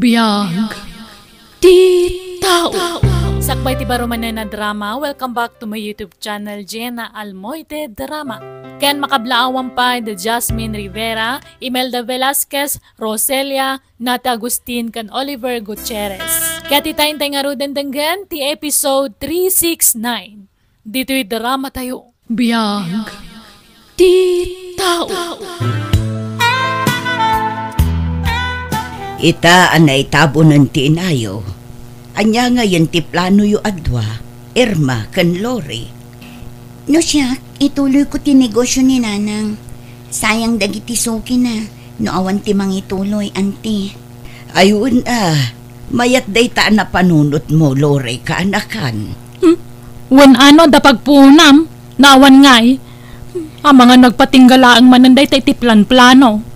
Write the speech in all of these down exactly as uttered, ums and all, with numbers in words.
Biag ti tao. Sakbay ti baro manen a drama, welcome back to my YouTube channel, Jenna Almoite Drama. Ken makablaawan pay da Jasmine Rivera, Imelda Velasquez, Roselia, Nate Agustin, ken Oliver Gutierrez. Ket ita intay ngaruden denggen ti episode three six nine. Ditoy drama tayo. Biag ti tao. Ita a naitabunen ti inayo. Ania ngayen ti planoyo a dua, Irma ken Lori? No siak, ituloyko ti negosio ni Nanang. Sayang dagiti sukina no awan ti mangituloy, anti. Ay, wen a, mayat dayta a napanunotmo, Lori, kaanakan. Hmm? Wen ano da pagpuonam? Naawan ngay? Amangan nagpatingga laeng manen dayta iti planplano.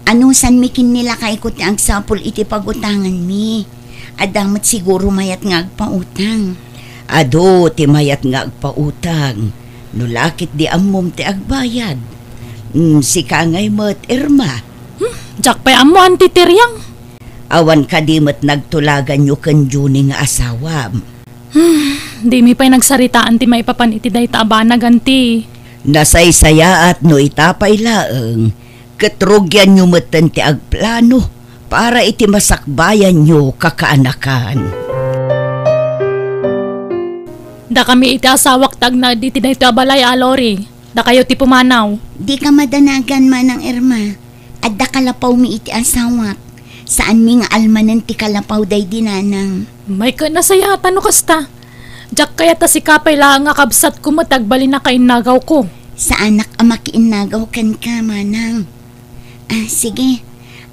Anusanmi ken ni lakayko ti agsapul iti pagutanganmi. Adda met siguro mayat nga agpautang. Adu ti mayat nga agpautang. No la ket di ammom ti agbayad. Mm, sika ngay met, Irma. Hmm, diak pay ammo, Anti Tiriang. Awan kadi met nagtulaganyo ken Junie nga asawam? Hmm, dimi pay nagsaritaan ti maipapan iti dayta a banag, Anti. Nasaysayaat no ita pay laeng, ket rugianyo metten ti agplano para iti masakbayanyo kakaanakan. Dakami iti asawak ti agnaed iti daytoy a balay a, Lori. Dakayo ti pumanaw. Dika madanagan, Manang Irma. Adda kalapawmi iti asawak. Saanmi nga almanen ti kalapaw daydi Nanang. May ket nasayaat no kasta. Diak kayat a sika pay laeng a kabsatko met ti agbalin a kainnagawko. Saanak a makiinnagaw kenka, Manang. Ah, sige.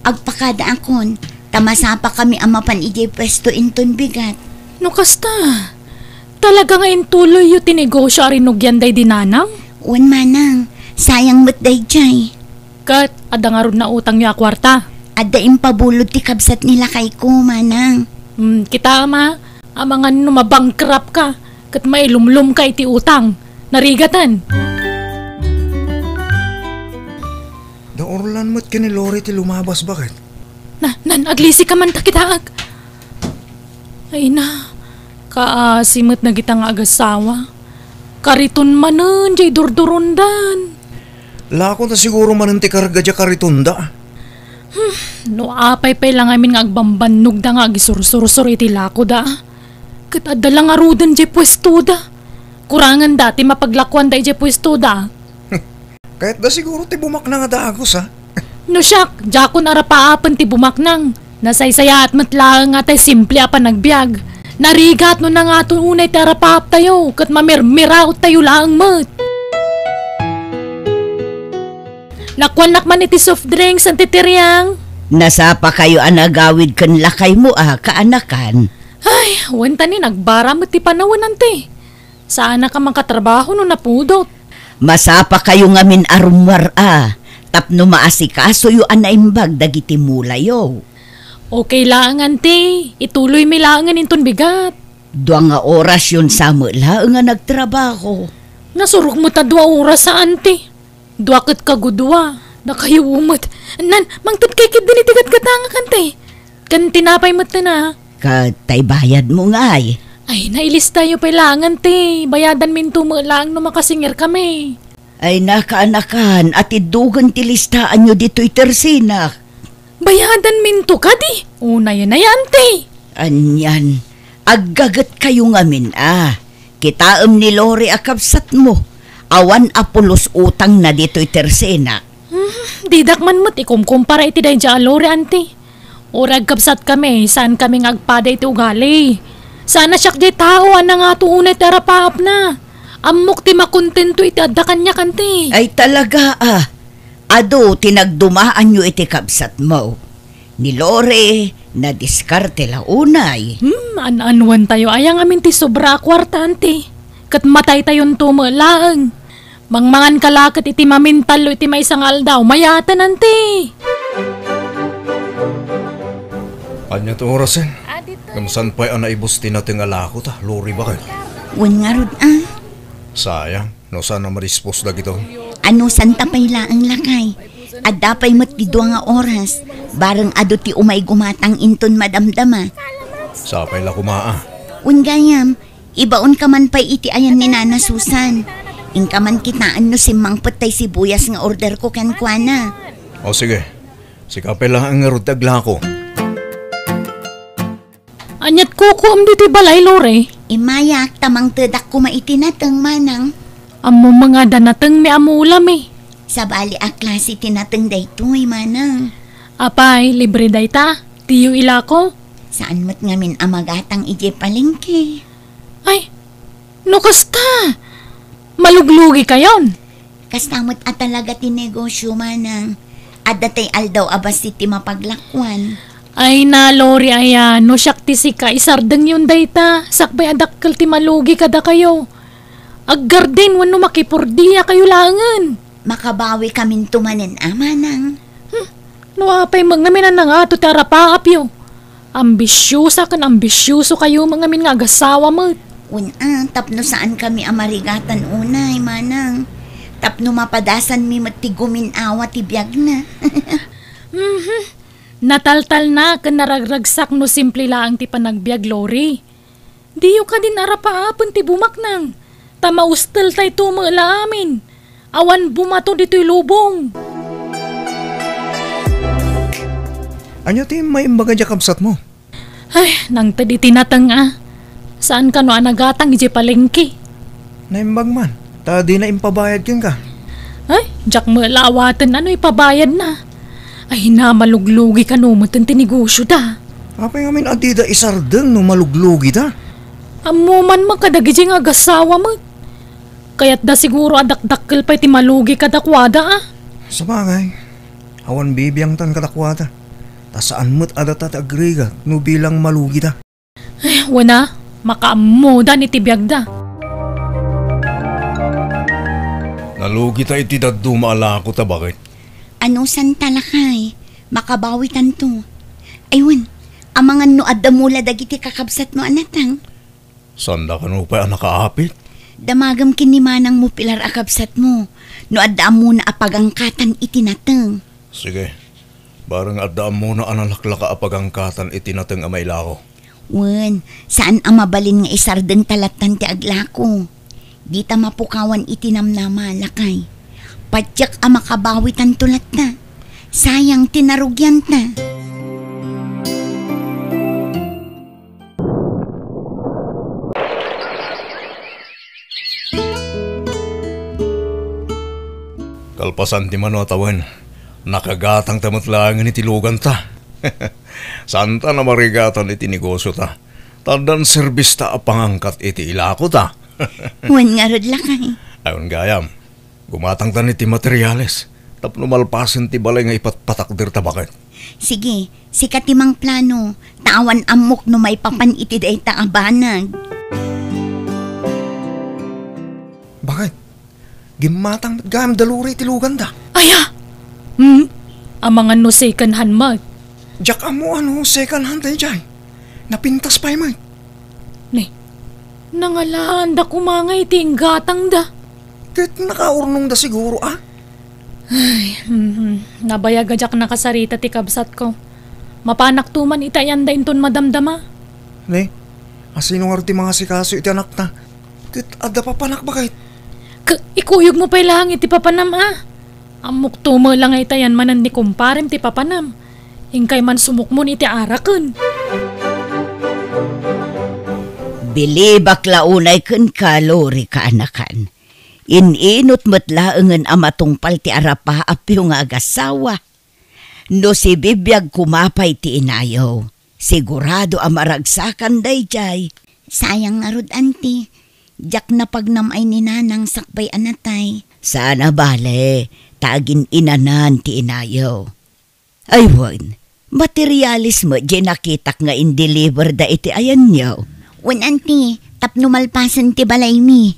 Agpakadaakon, ta masapakami a mapan idiay puesto inton bigat. No kasta, talaga nga intuloyyo ti negosio a rinugian daydi Nanang? Wen, Manang. Sayang met daydiay. Ket adda ngarud nautangyo a kuarta? Adda impabulod ti kabsat ni lakayko, Manang. Hmm, kitaem a, amangan no mabankrupt ka, ket mailumlom ka iti utang. Narigaten. Da Orlan met ken ni Lori ti lumabas, baket? Na, nan, aglisi ka man ta kitaek. Ay na, kaasi met dagita nga agasawa. Kariton manen jay durdurondan. Lako ta siguro manen ti karga jay karitonda. Hmm, no apay pay la ngamin nga agbambannogda nga agisursursor iti lakoda. Ket adda la ngaruden jay puestoda. Kuranganda ti mapaglakuanda idiay puestoda. Kayatda siguro ti bumaknang a dagus, a? No siak, diakon arapaapen ti bumaknang. Nasaysayaat met laeng nga tay simple a panagbiag. Narigat no nangato unay ti arapaaptayo, ket mamirmiraottayo laeng met. Nakuanak man iti soft drinks, Anti Tiriang. Nasapakayo a nagawid ken lakaymo a kaanakan. Ay, wen ta ni nagbara met ti panawen, Anti. Saanak a makatrabaho no napudot. Masapakayo ngamin a rummuar a, tapno maasikasoyo a naimbag dagiti mulayo. Okay laeng, Anti. Ituloymi laengen inton bigat. Dua nga orasyon sa met laeng a nagtrabaho. Nasurok met a dua oras a, Anti. Dua ket kagudua. Nakayo met. Nan, mangted kay ketdi iti gatgatangak, Anti. Ken tinapay met, a. Ket tay bayadmo ngay? Ay, nailistayo pay laeng, Anti. Bayadanminto met laeng no makasingirkami. Ay, nakaanakan, atiddogen ti listaanyo ditoy tersinak. Bayadanminto kadi? Unayen a, Anti. Anian, aggagetkayo ngamin a. Kitaem ni Lori a kabsatmo. Awan a pulos utangna ditoy tersinak. Hmm, didak man met ikumkumpara iti daydiay a Lori, Anti. Uray agkabsatkami, saankami nga agpada iti ugali. Saan a siak jay tao a nangato unay ti arapaapna. Ammok ti makontento iti adda kaniak, Anti. Ay talaga a. Adu ti nagdumaanyo iti kabsatmo. Ni Lori, nadiskarte la unay. Hmm, an-anuentayo aya ngamin ti sobra a kuarta, Anti. Ket mataytayonto met laeng. Mangmanganka la ket iti mamintallo iti maysa nga aldaw, mayaten, Anti. Ania ti orasen? Ngem saan pay a naibus ti nateng a lakota, Lori, baket? Wen ngarud a. Sayang, no saan a madispos dagitoy. Anusanta pay laeng, lakay. Adda pay met ti dua nga oras, bareng adu ti umay gumatang inton madamdama. Sapay la koma, a. Wen gayam, ibaonka man pay iti ayan ni Nana Susan. Inka man kitaen no simmangpet tay sibuyas nga orderko kenkuana. O sige, sika pay laeng ngarud ti aglako. Ania't kukuem ditoy balay, Lore? Immayak, ta mangtedak koma iti nateng, manang. Ammom nga adda natengmi a mulami. Sabali a klase ti nateng daytoy, manang. Apay, libre dayta? Diyo ilako? Saan met ngamin a magatang idiay palengke. Ay, no kasta, maluglugikayon. Kasta met a talaga ti negosyo, manang. Adda tay aldaw a bassit ti mapaglakuan. Ay na, Lori, aya, no siak ti sika, isardengyon dayta, sakbay a dakkel ti malugi kadakayo. Aggarden wenno makipurdiakayo laengen. Makabawikaminto manen a, manang. Hmm, no apay met ngamin a nangato ti arapaapyo. Ambisiosa ken ambisiosokayo met ngamin nga agasawa met. Wen a, tapno saankami a marigatan unay, manang. Tapno mapadasanmi met ti gumin-awa ti biagna. Mhm. Nataltalna ken naragragsak no simple laeng ti panagbiag, Lori. Diyo kadin arapaapen ti bumaknang, ta mausteltayto met la amin. Awan bumato ditoy lubong. Ania ti maimbaga diay kabsatmo? Ay, nangted iti nateng a. Saan kano a nagatang idiay palengke? Naimbag man, ta dina impabayad kenka. Ay, diak met la awaten a no ipabayadna. Ay, na, maluglugi kano met ti negosyoda. Apay ngamin a dida isardeng no maluglugida? Ammo man met kadagidi nga agasawa met. Kayatda siguro a dakdakkel pay ti malugi kadakuada, a. Sabagay, awan bibiangtan kadakuada. Ta saan met a data ti agrigat no bilang malugida. Ay, wen a, makaammodan iti biagda. Nalugita iti dadduma a lakota, baket. Anusanta, lakay, makabawitanto. Ay wen, amangan no adda mula dagiti kakabsatmo a nateng? Saanda kano pay a nakaapit? Damagem ken ni manangmo pilar a kabsatmo, no adda ammona a pagangkatan iti nateng. Sige. Bareng adda ammona a nalaklaka a pagangkatan iti nateng a mailako. Wen, saan a mabalin nga isardengta lattan ti aglako. Dita mapukawan iti namnama, lakay. Patiek a makabawitanto latta. Sayang ti narugianta. Kalpasan ti mano a tawen, nakagatangta met laengen iti luganta. Saanta a marigatan iti negosyota, ta addan serbista a pangangkat iti ilakota. Wen ngarud, lakay. Ay, wen gayam. Gumatangtan iti materiales tapno malpasen ti balay nga ipatpatakderta, baket. Sige, sika ti mangplano, ta awan ammok no maipapan iti dayta a banag. Baket, gimmatang met gayam da Lori iti luganda. Aya! Hmm? Amangan no second hand met. Diak ammo a no second hand daydiay. Napintas pay met. Ni, nangalaanda koma nga iti inggatangda. Ket nakaurnongda siguro, a? Ay, mhm. Nabayag a diak nakasarita ti kabsatko. Mapanakto man iti ayanda inton madamdama. Ni, asino ngarud ti mangasikaso iti anakta? Ket adda papanak, baket. K-, ikuyogmo pay laeng iti papanam, a? Ammokto met la nga itayan manen ni kumparem ti papanam. Inkay man sumukmon iti araken. Bilibak la unay kenka, Lori, kaanakan. In-inut met laengen a matungpal ti arapaapyo nga agasawa. No sibibiag koma pay ti inayo, sigurado a maragsakan daydiay. Sayang ngarud, anti. Diak napagnam-ay ni nanang sakbay a natay. Saan a bale, ta agin-inanan ti inayo. Ay wen, materialis met diay nakitak nga in-deliver da iti ayanyo. Wen, anti, tapno malpasen ti balaymi.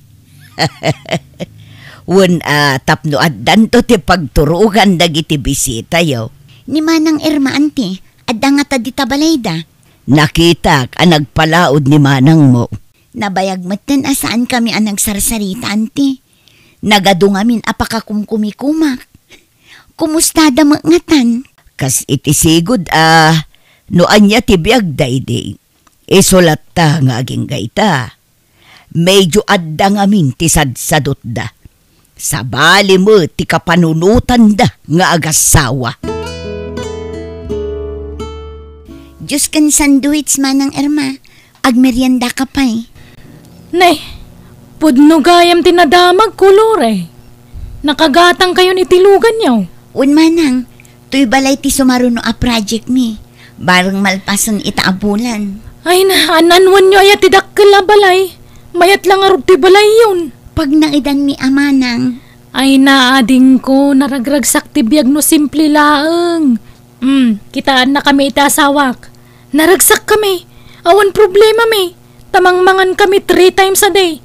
Wen a, tapno addanto ti pagturogan dagiti bisitayo. Ni Manang Irma, anti, adda ngata dita balayda? Nakitak a nagpalaod ni manangmo. Nabayag metten a saankami a nagsarsarita, anti. Nagadu ngamin a pakakumkumikumak. Kumustada met ngatan? Kas iti sigud a, no ania ti biagda idi, isu latta nga agingga ita. Medyo adda ngamin ti sadsadutda. Sabali met ti kapanunotanda nga agassawa. Diyos ken sandwich, Manang Irma. Agmeriendaka pay. Nay, pudno gayam ti nadamagko, Lore. Nakagatangkayon iti luganyo. Wen, Manang, toy balay ti sumaruno a project mi. Bareng malpasen ita a bulan. Ay na, an-anwanyo aya ti dakkel a balay? Mayat la ngarud ti balayyon. Pagnaedanmi a, Manang. Ay na, adingko, naragragsak ti biag no simple laeng. Hmm, kitaennakami iti asawak. Naragsakkami. Awan problemami. Ta mangmangankami three times a day.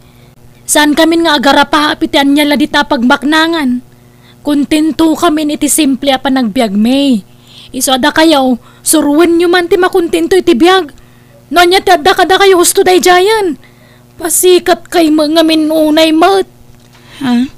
Saankamin nga agarapaap iti ania la dita a pagbaknangan. Kontentokamin iti simple a panagbiagmi. Isu a dakayo, suroenyo man ti makontento iti biag. No ania ti adda kadakayo husto daydiayen? Pasikatkay met ngamin unay met. Ha?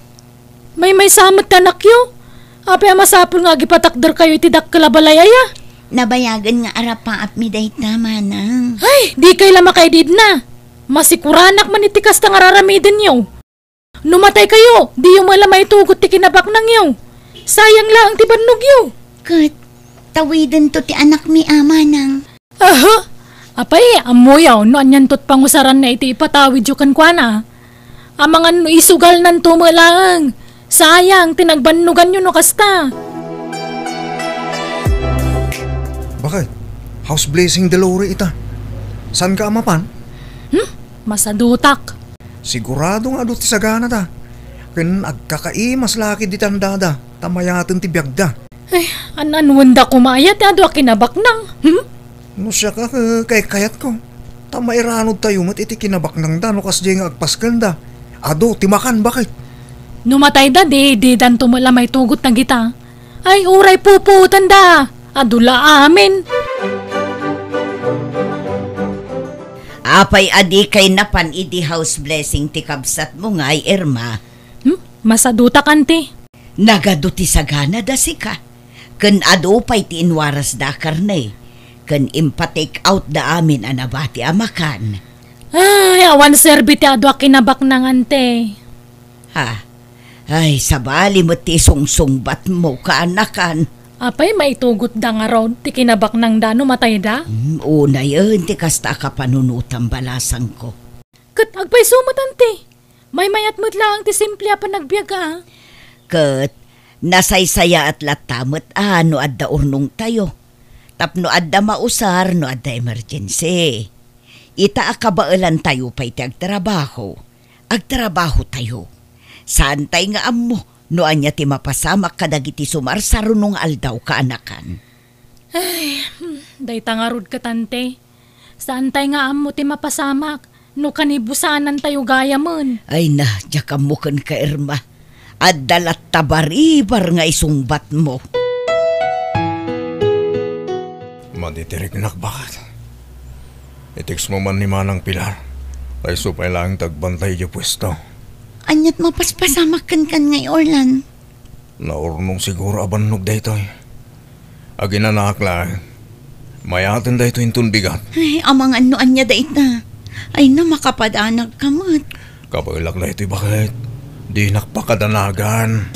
Maymaysa met ti anakyo. Apay a masapul nga agipatakderkayo iti dakkel a balay aya? Nabayagen nga arapaapmi dayta, Manang. Ay, dikay la makaididna. Masikuranak man iti kasta nga raramidenyo. No mataykayo, diyo met la maitugot ti kinabaknangyo. Sayang laeng ti bannogyo. Ket, tawidento ti anakmi a, Manang. Aha! Apay, ammoyo no anianto ti pangusaranna iti ipatawidyo kenkuana? Amangan no isugalnanto met laeng. Sayang ti nagbannoganyo no kasta. Bakit? House blessing, Dolores, ita. Saanka a mapan? Hmm? Masadutak. Sigurado nga adu ti saganada. Ken agkakaimas la ketdi ti andada, ta mayaten ti biagda. Ay, an-anuenda koma aya ti adu a kinabaknang? Hmm? No siak, eh, kaykayatko, ta mairanudtayo met iti kinabaknangda no kasdiay nga agpaskenda. Adu ti makan, bakit? No matayda, di, didanto met la maitugot dagita. Ay, uray pupuotanda. Adu la amin. Apay a dikay napan idi house blessing ti kabsatmo ngay, Irma? Hmm? Masadutak, anti. Nagadu ti saganada sika. Ken adu pay ti inwarasda a karne. Ken impa-take outda amin a nabati a makan. Ay, awan serbi ti adu a kinabaknang, anti. Ha? Ay, sabali met ti sungsungbatmo, kaanakan. Apay, maitugotda ngarud ti kinabaknangda no matayda? Hmm, unayen ti kasta a kapanunotam, balasangko. Ket agpayso met, anti. Maymayat met laeng ti simple a panagbiag, a. Ket nasaysayaat latta met a no adda urnongtayo. Tapno adda mausar no adda emergency. Ita a kabaelantayo pay ti agtrabaho, agtrabahotayo. Saantay nga ammo no ania ti mapasamak kadagiti sumarsaruno nga aldaw, kaanakan. Ay, hmm, dayta ngarud ket, anti. Saantay nga ammo ti mapasamak no kanibusanantayo gayamen. Ay na, diak ammo kenka, Irma. Adda latta baribar nga isungbatmo. Maditiriknak, baket. Itextmo man ni Manang Pilar. Payso pay laeng ti agbantay idiay puesto. Aniat mapaspasamak kenkan ngay, Orlan? Naurnong siguro a bannog daytoy. Aginanaak laeng. Mayaten daytoy inton bigat. Ay, amangan no ania dayta. Ay na, makapadanagka met. Kabaelak daytoy, baket. Dinak pakadanagan.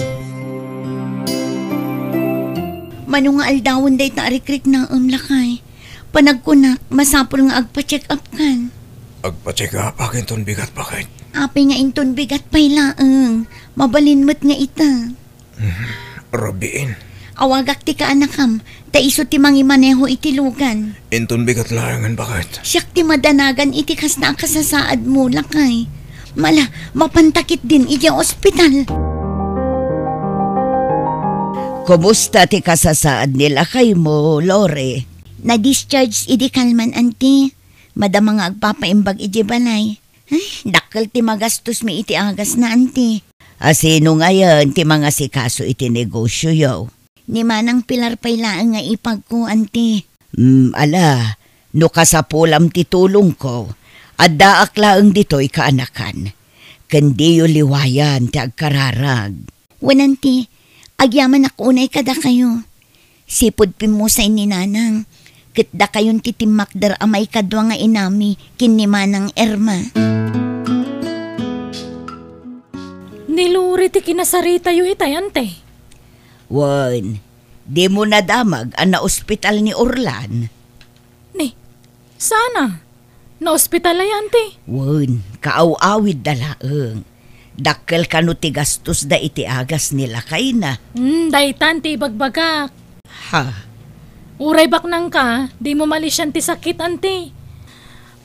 Mano nga aldawen dayta a rikriknaem, lakay? Panagkunak, masapul nga agpa-check up kan. Agpa-check up ak inton bigat, baket. Apay nga inton bigat pay laeng. Mabalin met nga ita. Hmm, rabiin. Awagak ti kaanakam, ta isu ti mangimaneho iti lugan. Inton bigat laengen, baket. Siak ti madanagan iti kasta a kasasaadmo, lakay. Mala, mapanta ketdin idiay ospital. Kumusta ti kasasaad ni lakaymo, Lore? Na-discharge idi kalman, anti. Madama nga agpapaimbag idiay balay. Ay, dakkel ti magastosmi iti agasna, anti. A, sino ngayen ti mangasikaso iti negosioyo? Ni Manang Pilar pay laeng nga ipagko, anti. Mm, ala, no kasapulam ti tulongko, addaak laeng ditoy, kaanakan. Ken diyo liwayan ti agkararag. Wen, anti, Agyamanak unay kadakayo. Sipud pimmusay ni Nanang, ket dakayon ti timmakder a maikadua nga inami ken ni Manang Irma. Ni Lori ti kinasaritayo itay, Ante. Wen, dimo nadamag a naospital ni Orlan? Ni, sana. Naospital aya, Ante? Wen, kaaw-awidda laeng. Dakkel kano ti gastosda iti agas ni lakayna. Hmm, daytan ti ibagbagak. Ha? Uray baknangka, dimo malisian ti sakit, Ante.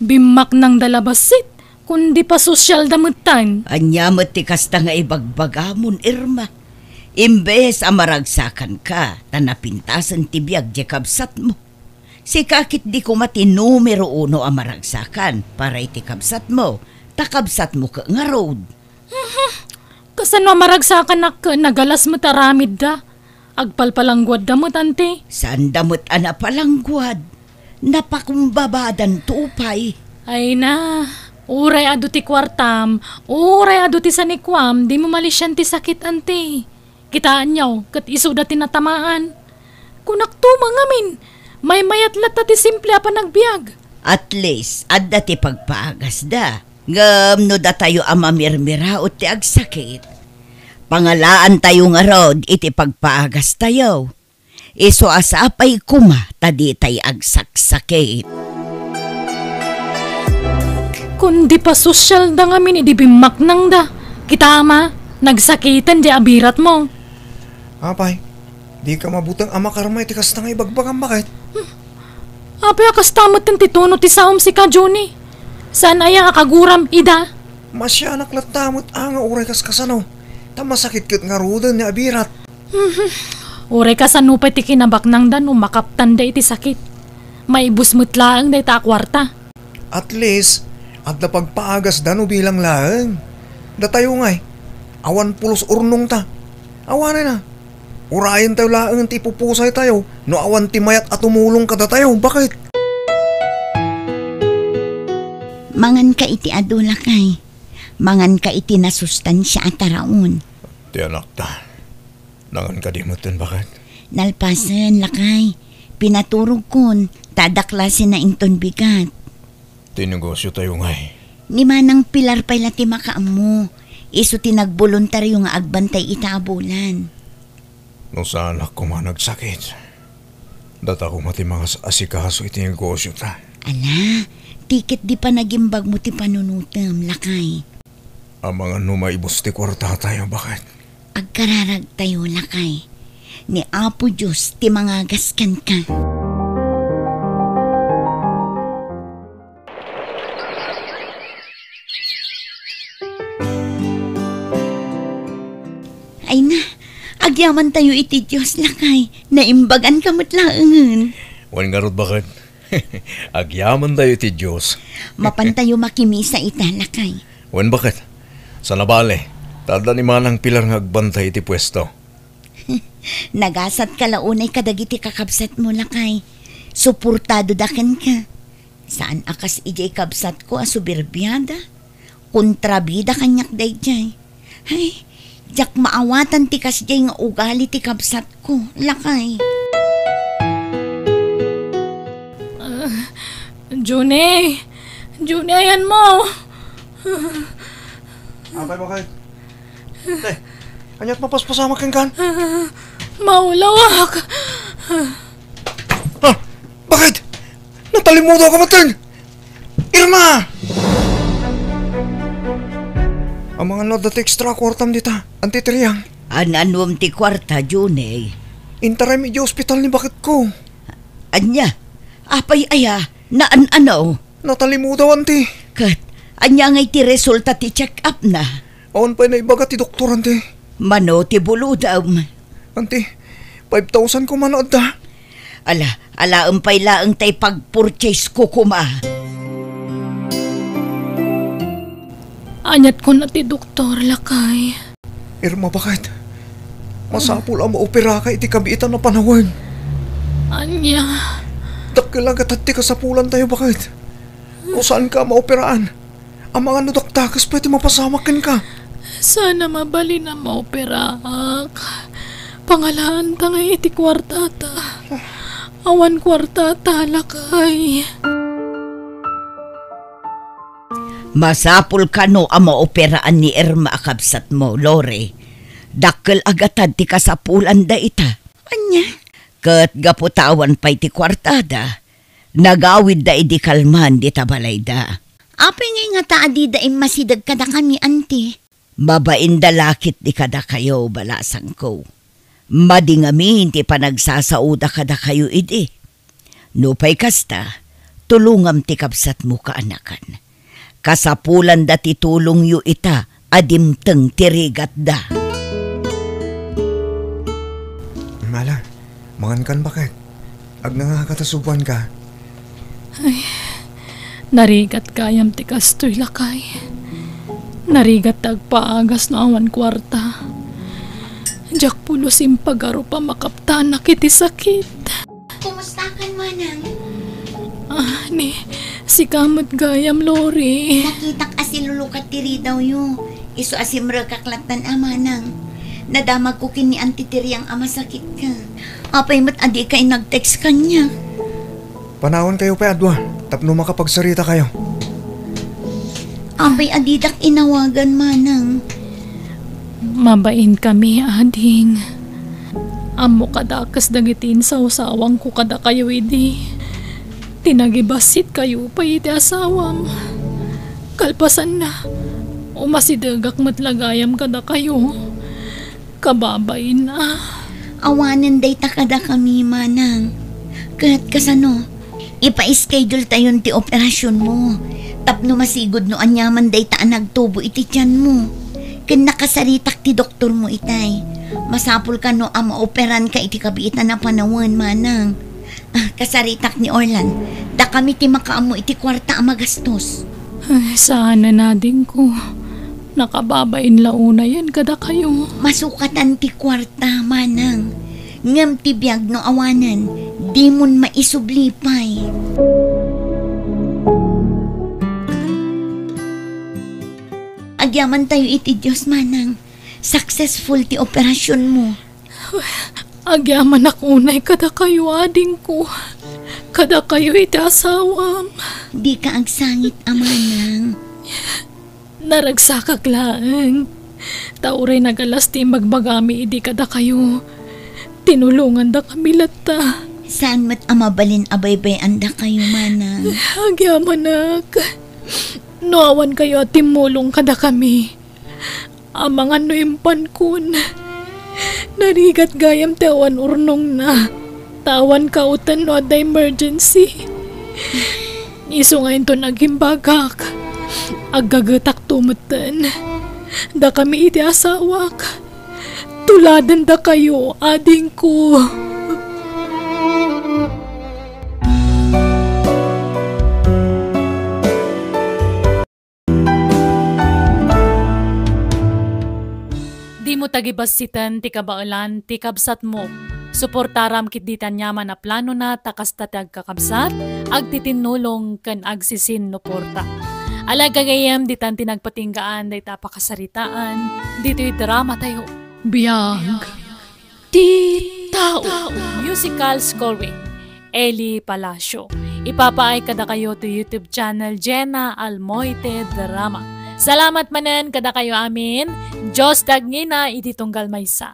Bimmaknangda la bassit, kundi pasosialda metten. Ania met ti kasta nga ibagbagamon, Irma? Imbes a maragsakanka, ta napintasen ti biag ti kabsatmo. Sika ket di koma ti numero uno a maragsakan para iti kabsatmo, ta kabsatmo ket ngarud. Mhm. Kasano a maragsakanak ket nagalas met aramidda? Agpalpalangguadda met, Ante. Saanda met a napalangguad. Napakumbabadanto pay. Ay na, uray adu ti kuartam, uray adu ti sanikuam, dimo malisian ti sakit, Ante. Kitaenyo, ket isuda ti natamaan. Kunakto met ngamin, maymayat latta ti simple a panagbiag. At least, adda ti pagpaagasda. Ngem no datayo a mamirmiraut ti agsakit, pangalaantayo ngarud iti pagpaagastayo. Isu a sapay koma ta ditay agsaksakit. Kundi pasosialda ngamin idi bimmaknangda. Kita, Ama, nagsakiten di abiratmo. Apay, dika mabuteng a makarma iti kasta nga ibagbagam, baket? Hmm. Apay a kasta metten ti tono ti saom sika, Johnny? Saan aya a kaguram ida? Masianak latta met a nga uray kaskasano, ta masakit ket ngaruden ni abirat. Mhm. Uray kasano pay ti kinabaknangda no makaptanda iti sakit. Maibus met laeng dayta a kuarta. At least, adda pagpaagasda no bilang laeng. Datayo ngay, awan pulos urnongta. Awanen a. Urayentayo laeng ti ipupusaytayo no awan ti mayat a tumulong kadatayo. Baket? Manganka iti adu, lakay. Manganka iti nasustansia a taraon. Ti anakta, nangan kadi metten, baket? Nalpasen, lakay. Pinaturogkon, ta adda klasena inton bigat. Ti negosiotayo ngay? Ni Manang Pilar pay la ti makaammo. Isu ti nagboluntario nga agbantay ita a bulan. No saanak koma nagsakit, data koma ti mangas-asikaso iti negosiota. Ala, ti ket di panagimbagmo ti panunotem, lakay. Amangan no maibus ti kuartatayo, baket? Agkararagtayo, lakay. Ni Apo Dios ti mangagas kenka. Ay na, agyamantayo iti Dios, lakay. Naimbaganka met laengen. Wen ngarud, baket. Agyamantayo iti Dios. Mapantayo makimisa ita, lakay. Wen, baket. Sana bale, ta adda ni Manang Pilar nga agbantay iti puesto. Nagasatka la unay kadagiti kakabsatmo, lakay. Suportadoda kenka. Saan a kas idiay kabsatko a soberbiada. Kontrabida kaniak daydiay. Ay, diak maawatan ti kasdiay nga ugali ti kabsatko, lakay. Ah, Juni! Juni, ayanmo! Apay, baket? Te, ania't mapaspasamak kenkan? Ah, maulawak! Ah, baket? Natalimudaw ka metten! Irma! Amangan no adda ti extra a kuartam dita, Anti Triang? An-anuem ti kuarta, Juni? Intarem idiay ospital ni baketko. Ania? Apay aya? Naan-ano? Natalimudaw, Anti. Ket, ania ngay ti resulta ti check-up na? Awan pay naibaga ti doktor, Anti. Mano ti bulodem? Anti, five thousand koma no adda. Ala, alaem pay laeng tay pagpurchase ko koma. Ania't kuna ti doktor, lakay? Irma, baket? Masapul a maoperaka iti kabiitan a panawen. Ania? Dakkel a gatad ti kasapulantayo, baket? No saanka a maoperaan, amangan no dakdakes pay ti mapasamak kenka. Sana mabalin a maoperaak. Pangalaanta ngay iti kuartata. Awan kuartata, lakay. Masapul kano a maoperaan ni Irma a kabsatmo, Lori. Dakkel a gatad ti kasapulanda ita. Ania? Ket gapu ta awan pay ti kuartada, nagawidda idi kalman dita balayda. Apay ngay ngata a dida immasideg kadakami, anti? Mabainda la ketdi kadakayo, balasangko. Madi ngamin ti panagsasaoda kadakayo idi. Nupay kasta, tulongam ti kabsatmo, kaanakan. Kasapulanda ti tulongyo ita a dimteng ti rigatda. Mala, mangankan baket. Agnangaka ta subuanka. Ay, narigat gayam ti kastoy, lakay. Narigat ti agpaagas no awan kuarta. Diak pulos impagarup a makaptanak iti sakit. Kumustakan, manang? Ah, ni, sika met gayam, Lori. Nakitak a silulukat ti ridawyo. Isu a simrekak lattan a, manang. Nadamagko ken ni Auntie Tiriang a masakitka. Apay met a dika nag-text kaniak? Panawankayo pay a dua tapno makapagsaritakayo. Apay a didak inawagan, manang? Mabainkami, ading. Ammoka a dakes dagiti insawsawangko kadakayo idi. Ti nagibassitkayo pay iti asawam. Kalpasanna, umasidegak met la gayam kadakayo. Kababain a. Awanen dayta kadakami, manang. Ket kasano? Ipa-schedule tayon ti operasionmo tapno masigud no aniaman dayta a nagtubo iti tianmo. Ken nakasaritak ti doktormo itay. Masapul kano a maoperanka iti kabiitan a panawen, manang. Ah, kasaritak ni Orlan. Dakami ti makaammo iti kuarta a magastos. Ay, saanen, adingko. Nakababain la unayen kadakayo. Masukatan ti kuarta, manang. Ngem ti biag no awanen, dimon maisubli pay. Agyamantayo iti Dios, manang. Successful ti operasionmo. Agyamanak unay kadakayo, adingko. Kadakayo iti asawam. Dika agsangit a manang. Naragsakak laeng. Ta uray nagalas ti imbagami idi kadakayo. Tinulongandakami latta. Saan met a mabalin a baybay-andakayo, manang? Agyamanak. No awankayo a timmulong kadakami, amangan no impankon. Narigat gayam ti awan urnongna. Ta awan kauten no adda emergency. Isu nga inton agimbagak, aggagetakto metten. Dakami iti asawak. Tuladendakayo, adingko. Dimo tagibassiten ti kabaelan ti kabsatmo. Suportaram ket ditan aniaman a planona ta kasta ti agkakabsat, agtitinnulong ken agsisinnuporta. Ala gagayyem, ditan ti nagpatinggaan dayta a pakasaritaan ditoy drama tayo. Biag ti tao. Musical scoring, Eli Palacio. Ipapaay kadakayo to YouTube channel Jenna Almoite Drama. Salamat manen kadakayo amin. Dios ti agngina iti tunggal maysa.